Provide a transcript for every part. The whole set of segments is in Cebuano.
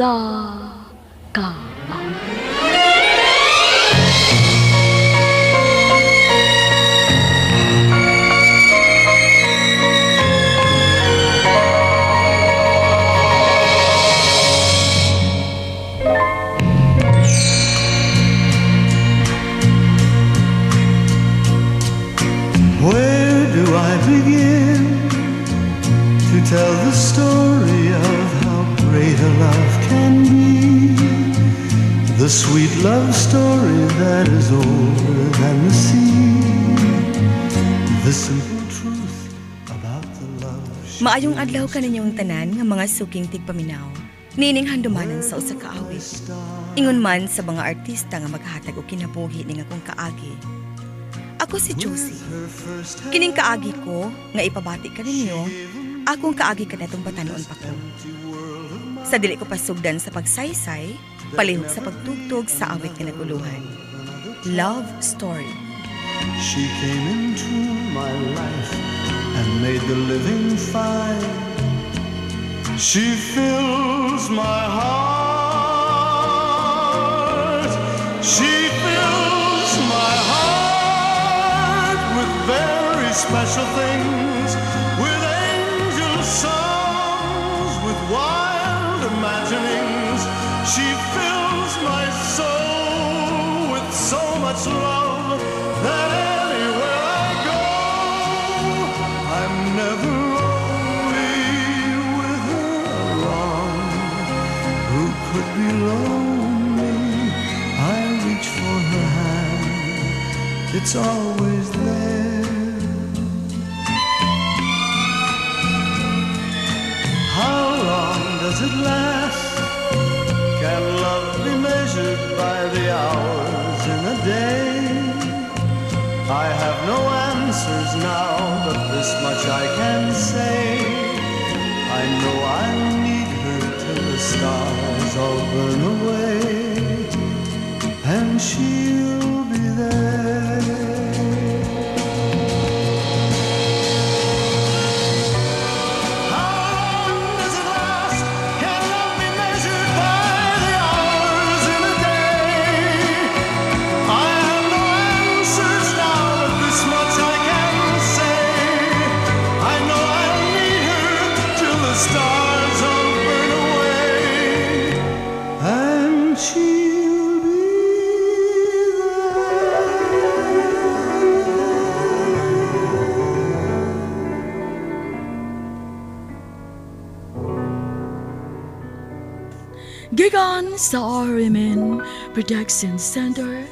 sa kaawit. Where do I begin to tell the story of how great a love can be? The sweet love story that is older than the sea. The simple truth about the love she Maayong adlaw kaninyong tanan nga mga suking tigpaminaw. Nining handumanan sa usa ka awit. Ingon man sa mga artista nga maghatag og kinabuhi ning akong kaagi. Ako si Josie. Kining kaagi ko nga ipabati kaninyo, akong kaagi kanatong batanon pa ko. Sa dili ko pasugdan sa pagsaysay, palihog sa pagtugtog sa awit nga naguluhan. Love Story. She came into my life and made the living fine. She fills my heart. She fills my heart with very special things, with angel songs, with wild imaginings. She fills my soul with so much love that anywhere I go, I'm never lonely with her along. Who could be lonely? I reach for her hand, it's always there. How long does it last? Can love be measured by the hours in a day? I have no answers now, but this much I can say. I know I'll need her till the stars all burn away, and she'll be there. How long does it last? Can love be measured by the hours in a day? I have no answers now, but this much I can say. I know I'll need her till the stars all burn away, and she'll be there. Gikan sa RMN Production Center,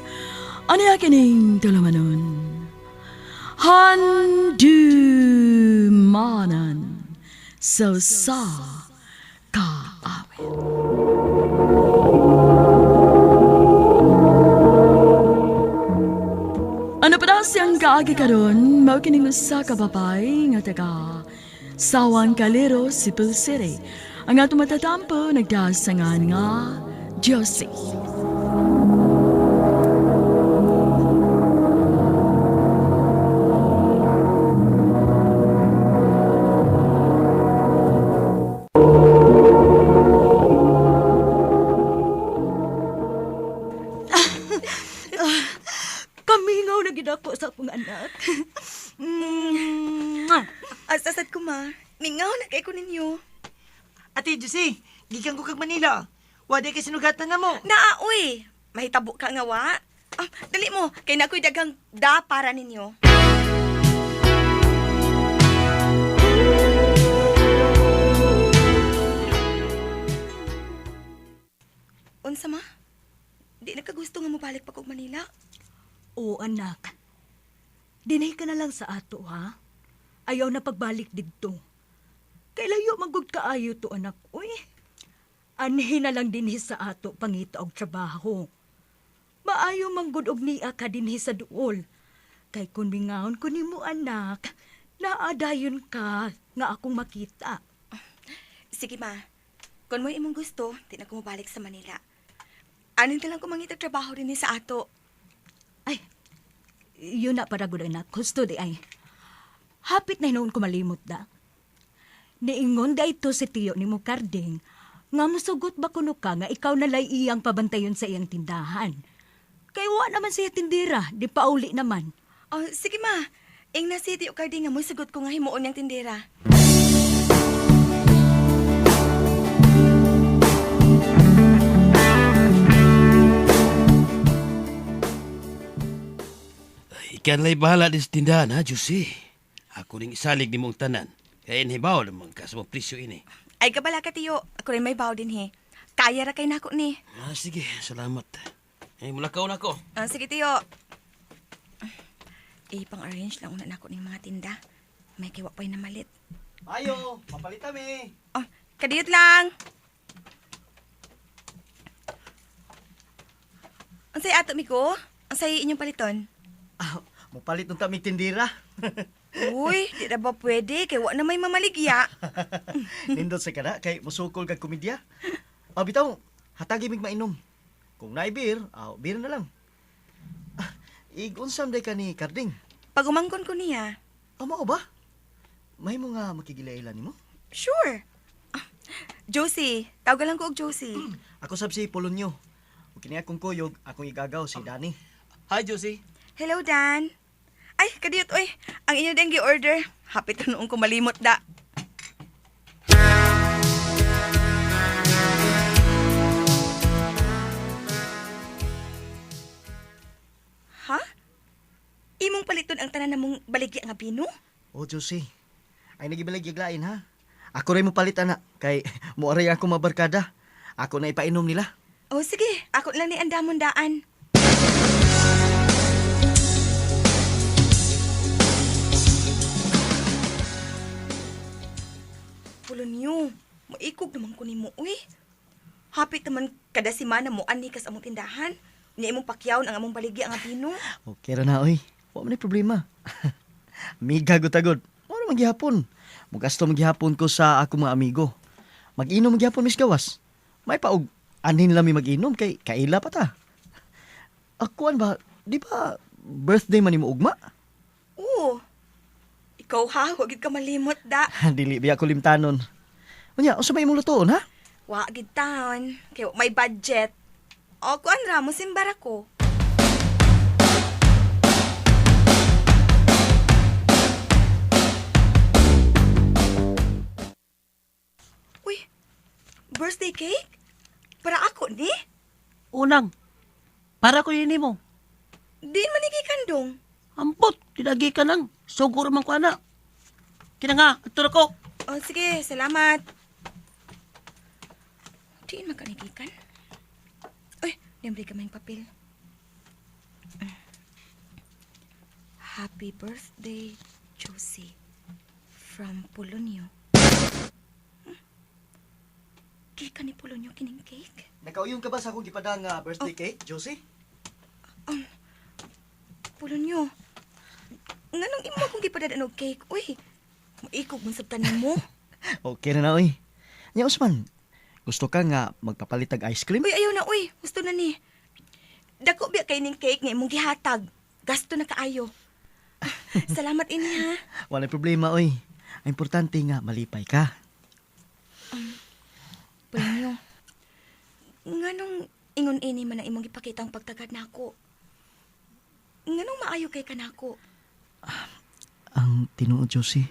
aniya kining tulumanon. Handumanan sa usa ka awit. Ano pa daw siyang kaagi karon, mao kining usa ka babae nga taga Sawang Calero, Cebu City. Ang atong matatampo nagdasangan nga Josie. Kamingaw na gid ako sa akong anak. Mwah! Asasad ko ma, mingaw na kay ko ninyo. Ate Josie, gikan ko kag Manila. Wala kay sinugatan na mo. Naa, uy! Mahitabo ka nga wa. Ah, dali mo, kay na ako'y daghang da para ninyo. Unsa ma? Di nakagusto nga mobalik pa kog Manila. Oo, anak. Dinhi ka na lang sa ato, ha? Ayaw na pagbalik didto. Kay layo man gud kaayo to, anak. Uy, anhi na lang dinhi sa ato pangita og trabaho. Maayo man gud og niya ka dinhi sa duol. Kay kun mingahon ko nimo, anak, naadayon ka nga akong makita. Sige ma, kung mo imong gusto, di na ko mobalik sa Manila. Anin na lang ko mangita trabaho dinhi sa ato. Ay, yun na para gud anak. Gusto di ay. Hapit na hinuon ko malimot da. Niingon da ito si tiyo ni mo Karding Nga musugot ba kuno ka nga ikaw na lay iyang pabantayon sa iyang tindahan. Kay wa naman siya tindira, di pauli naman. Oh, sige ma. Ing na si Tio Cardi nga musugot ko nga himuon niyang tindera. Ikan lay bahala din sa tindahan, ha, Josie? Ako ning isalig ni mong tanan. Kaya inhibaw naman ka sa mga presyo ini. Ay kabala ka tiyo. Ako rin may baw din he. Kaya ra kay nako ni. Ah, sige, salamat. Eh, mula ka na ko. Ah, sige tiyo. Ipang-arrange lang una nako ning mga tinda. May kiwa pa'y namalit. Ayo, mapalit kami. Oh, kadiyot lang. Unsay ato miko? Unsay inyong paliton? Ah, mupalit nung tamig tindira. Uy, di na ba pwede? Kay wa na may mamaligya. Nindot sa kana kay musukol kag komedya. Ah, bitaw, hatagi mig mainom. Kung naay beer, ah, beer na lang. Ah, ig-unsam day ka ni Karding. Pag umangkon ko niya, Ah, mao ba? May mga makigilailan nimo? sure. Ah, Josie, tawagan lang ko og Josie. Ako sab si Polonyo. Ug kini akong kuyog, akong igagaw si Danny. Hi, Josie. Hello, Dan. Ay, kadiyot, oy. Ang inyo din gi-order. Happy to noong kumalimot da. Ha? Imong paliton ang tanan namong baligya nga bino? Oh, Josie. Ay nagibalig yaglain ha. Ako rin mo palit ana kay muaray ako mabarkada. Ako na ipainom nila. Oh, sige. Ako lang ni andamon daan. Pulo niyo. Maikog naman ko nimo, uy. Hapit naman kada semana mo ani kas among tindahan. Unya imong pakyaon ang among baligya nga bino. Okay ra na oy. Wa man ni problema. Miga gud. Mo man gihapon. Mugasto man gihapon ko sa akong mga amigo. Mag-inom man gihapon mis gawas. May paog anin lang mi mag-inom kay kaila pa ta. Akuan ba, di ba birthday man nimo ugma? Oo. Ikaw ha, wag gid ka malimot da. Dili biya ko limtanon. Unya, unsa may imong lutoon ha? Wa gid taon. Kay wa may budget. O kuan ra mo simbara ko. Uy, birthday cake? Para ako ni? Unang, para ko yun mo. Diin man ni kandong. Ampot, tinagi ka nang. Sugo man ko ana. Kina nga, ato na ko. O sige, salamat. Diin man kanigikan. Uy, niyamri ka may papel. Happy birthday, Josie. From Polonyo. Kika ni Polonyo kining cake? Nakauyon ka ba sa akong gipadang birthday cake, Josie? Polonyo, nganong imo akong gipadadaan og cake? Uy, maikog man sa tanim mo. Okay ra na oy. Nya Usman, gusto ka nga magpapalitag ice cream? Uy, ayaw na, uy. Gusto na ni. Dako biya kay ning cake nga imong gihatag. Gasto na kaayo. Salamat ini ha. Wala problema oy. Ang importante nga malipay ka. Polonyo. Nganong ingon ini man ang imong gipakita ang pagtagad nako. Nganong maayo kay kanako? Ang tinuod, Josie.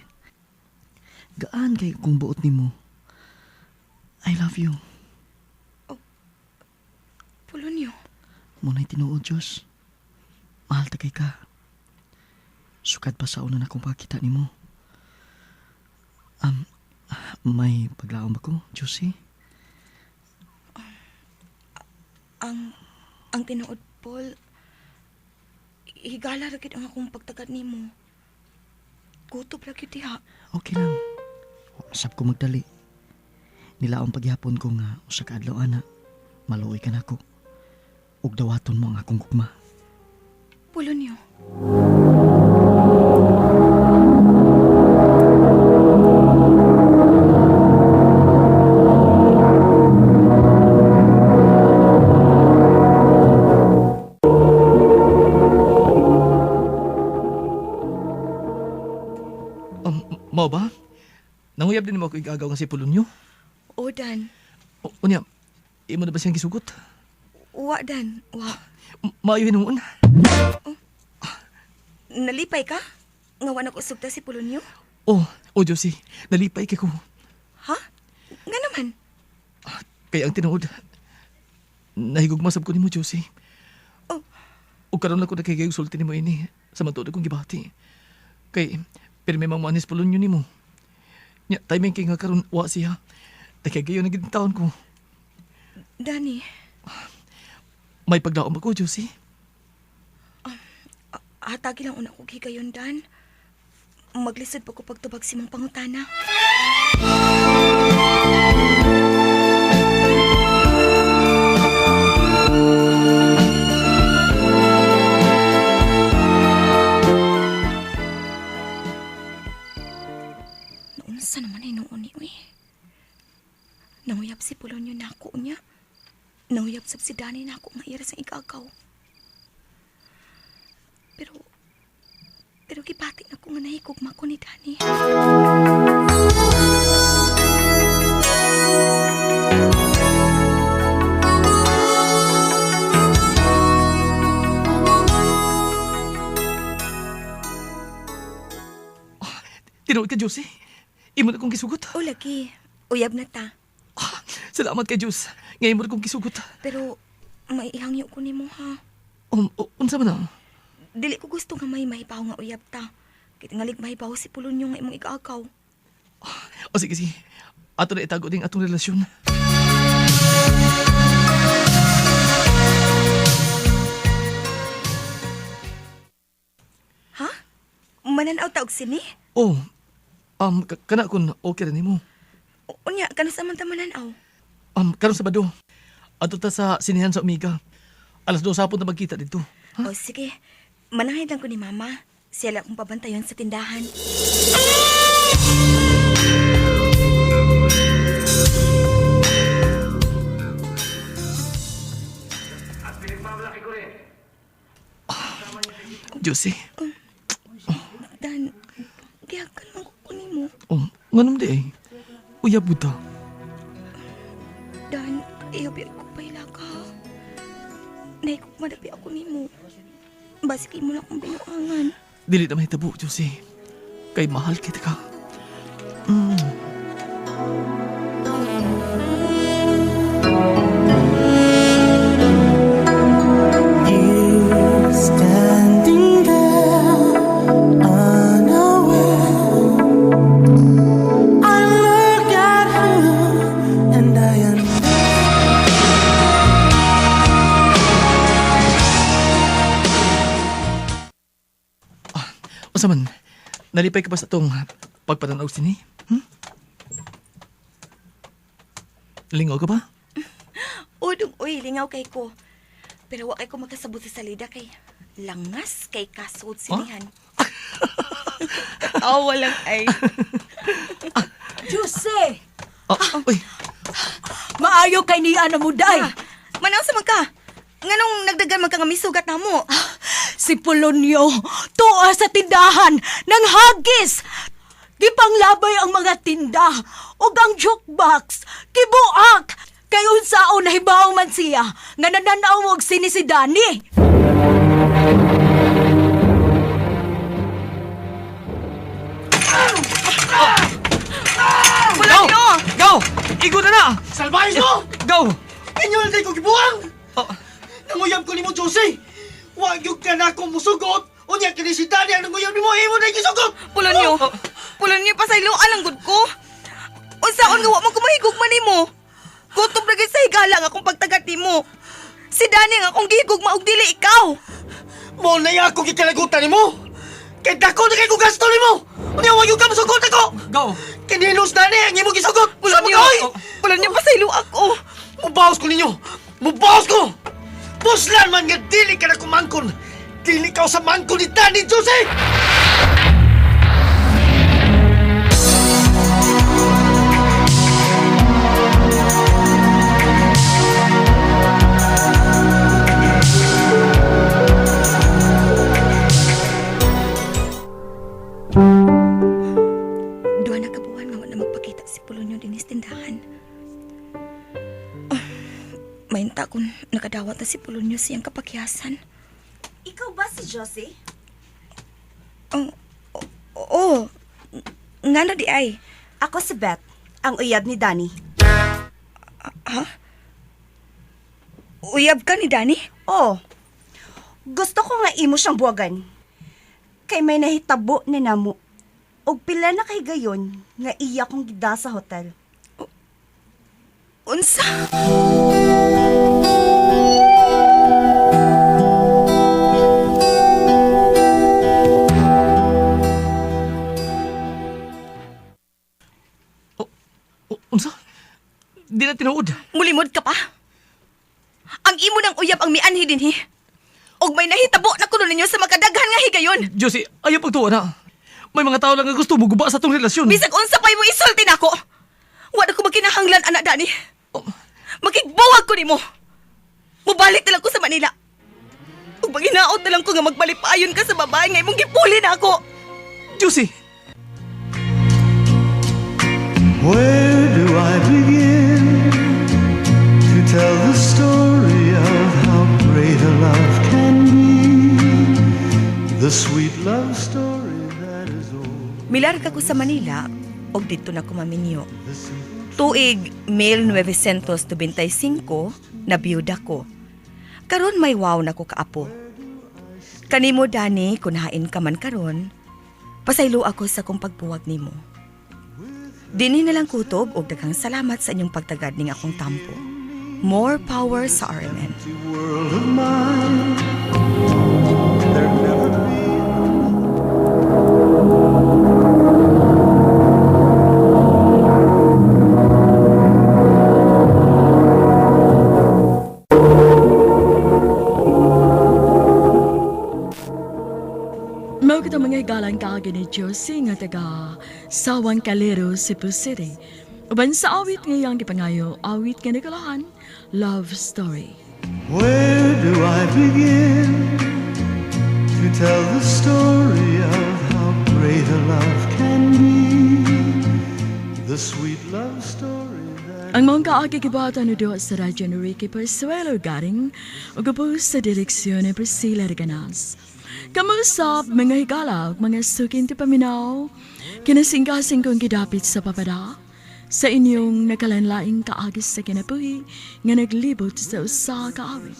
Gaan kay kung buot nimo. I love you. Polonyo. Muna'y tinuod, Diyos. Mahal ta kay ka. Sukad pa sa una na akong pagkita nimo. May paglaom ba ko, Josie? Ang tinuod, Paul, higala ra gid ang akong pagtagad nimo. Gutob ra gyud diha. Okay lang. Sab ko magdali. Nilaong paghihapon ko nga usa ka adlaw ana. Maluoy ka nako. Ug dawaton mo ang akong gugma. Polonyo. Mao ba? Nanguyab din mo ako igagaw nga si Polonyo. O, Dan. O, unya, imo na ba siyang gisugot? Wa, Dan. Wa. Maayo hinuon. Nalipay ka? Nga wa nag-usog ta si Polonyo? Oh, oh Josie, nalipay kay ko. Ha? Nga naman. Kay ang tinuod, nahigugma sab ko nimo, Josie. Oh. Ug karon lang ko nakigayog sulti nimo ini sa matuod akong gibati. Kay pirmi mang moanis Polonyo nimo. Nya timing kay nga karon wa siya. Nakagayo na gid taon ko. Danny, May pagdaom ako, Josie. hatagi lang una ko higayon, Dan. Maglisod pa ko pagtubag si mong pangutana. Naunsa naman ay noon ni uy. Nanguyab si Polonyo nako niya. Nanguyab sab si Danny nako nga ira sa igagaw. Pero gibati na ko nga nahigugma ko ni Danny. Tinuod ka, Josie. Imo na kong gisugot. O lagi, uyab na ta. Ah, salamat kay Diyos. Ngayon mo na kong gisugot. Pero may ihangyo ko nimo ha. Unsa man na? Dili ko gusto nga may mahibaw nga uyab ta. Kay tingalig mahibaw si Polonyo nga imong igagaw. O sige, sige. Ato na itago din atong relasyon. Ha? Mananaw ta og sini? Oh, kana kun okay ra nimo. Unya, kanus man ta mananaw? Karon Sabado. Adto ta sa sinihan sa Omega. 2:00 hapon na magkita dito. O sige, manangay lang ko ni Mama. Siya lang akong pabantayon sa tindahan. Josie. Dan, gihagan man ko nimo. Oh, nganong di ay? Uyab buta. Dan, iyabi ko paila ka. Nahigugma na bi ako nimo. Basig imo na akong binuangan. Dili na mahitabo, Josie. Kay mahal kita ka. You standing there unaware. I look at you and I am. Unsa man, nalipay ka ba sa atong pagpatanaw sini? Lingaw ka ba? Udong, uy, lingaw kay ko. Pero wa kay ko makasabot sa salida kay langas kay kasod sinihan. Katawa lang ay. Jose! Ah, uy, Maayo kay niya na muday. Manaw sa man ka. Nganong nagdagan man ka nga misugat na mo? Si Polonyo, tuwa sa tindahan ng hagis. Gipanglabay ang mga tinda ug ang jukebox, kibuak. Kay unsaon nahibaw man siya nga nananaw og sini si Danny. Polonyo! Go! Igo na na! Salbahe mo! Go! Inyo na ko gibuang! Oh, Nanguyab ko nimo, Josie! Wa gyud ka na akong musugot! Unya kini si Danny ang nanguyab nimo, imo na gisugot! Polonyo! Polonyo, pasayloan ang gud ko. Unsaon nga wa man ko mahigugma nimo? Gutom ra gyud sa higala nga akong pagtagat nimo. Si Danny ang akong gihigugma og dili ikaw. Mo na yung akong gikalagutan nimo! Kay dako na kay ko gasto nimo! Unya wa gyud ka musugot ako! Go! Kinilos Danny ang imo gisugot! Sa Polonyo! mga oy! Polonyo, pasaylo ako. Mubaos ko ninyo! Mubaos ko! Puslan man nga dili ka na kumangkon! Dili ka sa mangkon ni Danny, Josie! Duha na kabuhan nga wa na magpakita si Polonyo dinhi sa tindahan. Mainta kung nakadawat na si Polonyo siyang kapakyasan. Ikaw ba si Josie? Oh, oo. Ngano di ay? Ako si Beth, ang uyab ni Danny. Uyab ka ni Danny? Oh, gusto ko nga imo siyang buwagan. Kay may nahitabo ni namo. Og pila na kay gayon nga iya kong gida sa hotel. Unsa? O, unsa? Di na tinuod. Mulimod ka pa? Ang imo ng uyab ang mianhi dinhi. Og may nahitabo na kuno ninyo sa makadaghan nga higayon. Josie, ayaw pagtuwa na. May mga tao lang nga gusto muguba sa atong relasyon. Bisag unsa pa imo isulti nako. Wa na ko magkinahanglan anak Dani. Oh, Makigbuwag ko nimo. Mubalik na lang ko sa Manila. Ug paginaot na lang ko nga magbalipayon ka sa babae nga imong gipuli na ako. Josie! Where do I begin to tell the story of how great a love can be? The sweet love story that is old. Milarga ko sa Manila ug didto na ko maminyo. The simple Tuig 1995 na biyuda ko. Karon may wow na ko kaapo. Kanimo Dani, kun hain ka man karon, pasaylo ako sa kong pagbuwag nimo. Dinhi na lang kutob og daghang salamat sa inyong pagtagad ning akong tampo. More power sa RMN. world of mine. There'd never be. Mao kita mga higalang kaagi ni Josie nga taga Sawang Calero, Cebu City. Uban sa awit ngayang gipangayo, awit nga nagalahan, Love Story. Where do I begin to tell the story of how great a love can be? The sweet love story that Ang mga kaagi gibata no duha sa radyo ni Ricky Persuelo Garing ug ubos sa direksyon ni Priscilla Reganas. Kamusap mga higala ug mga sukin ti paminaw, kinasingkasing kong gidapit sa papada, sa inyong nakalanlaing kaagis sa kinabuhi nga naglibot sa usa ka awit.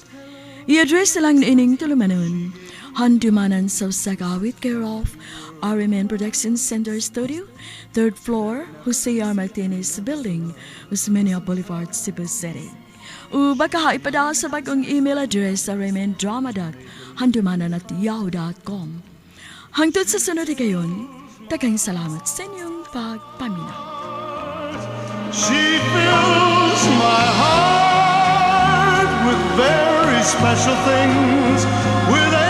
I-address na lang niining tulumanon. Handumanan sa usa ka awit care of RMN Production Center Studio, third floor, Jose R. Martinez Building, Osmeña Boulevard, Cebu City. O baka ipadala sa bagong email address rmndrama.handumanan@yahoo.com. Hangtod sa sunod gayon, daghang salamat sa inyong pagpaminaw. She fills my heart with very special things, with